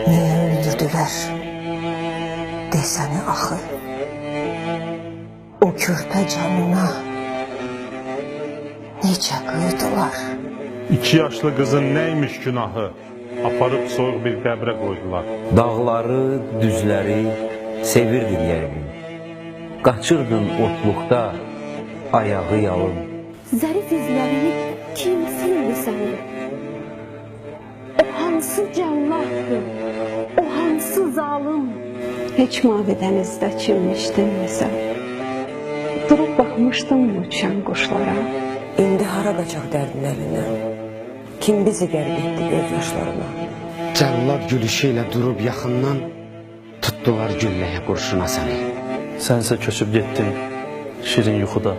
Niyə öldürdülər? Desəni axı. O körpə canına necə qıydılar? 2 yaşlı qızın nəymiş günahı? Aparıb soyuq bir qəbrə qoydular. Dağları, düzləri sevirdin yəqin. Qaçırdın otluqda ayağı yalın. Zərif izlərini kim sildi sənin? O hansı cəlladdır? O hansı zalım? Heç mavi dənizdə çimmişdinmi sən? Durub baxmışdınmı uçan quşlara? İndi hara qaçaq dərdin əlindən? Kim bizi qərq etdi göz yaşlarına? Cəllad gülüşü ilə durub yaxından tutdular gülləyə qurşuna səni. Sənsə köçüb getdin şirin yuxuda.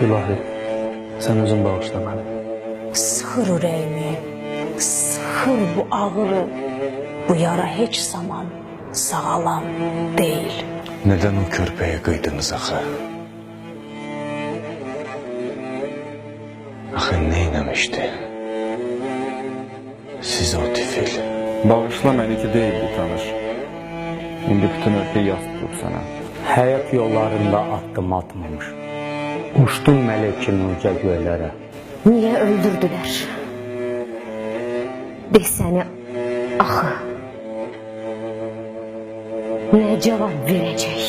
İlahi, sən özün bağışla məni. Sıxır ürəyimi, sıxır bu ağrı. Bu yara heç zaman sağalan deyil. Neden o körpəyə qıydınız axı? Axı nə eləmişdi? Siz o tifil. Bağışla məni ki deyildi tanış. İndi bütün ölkə yas tutub sənə. Həyat yollarında addım atmamış. Uçdun mələk kimi uca göylərə. Niyə öldürdülər? Desəni axı. Nə cavab verəcək?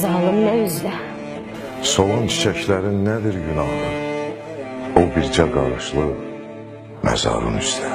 Zalım nə üzlə? Solan çiçəklərin nədir günahı? O bircə qarışlı məzarın üstə.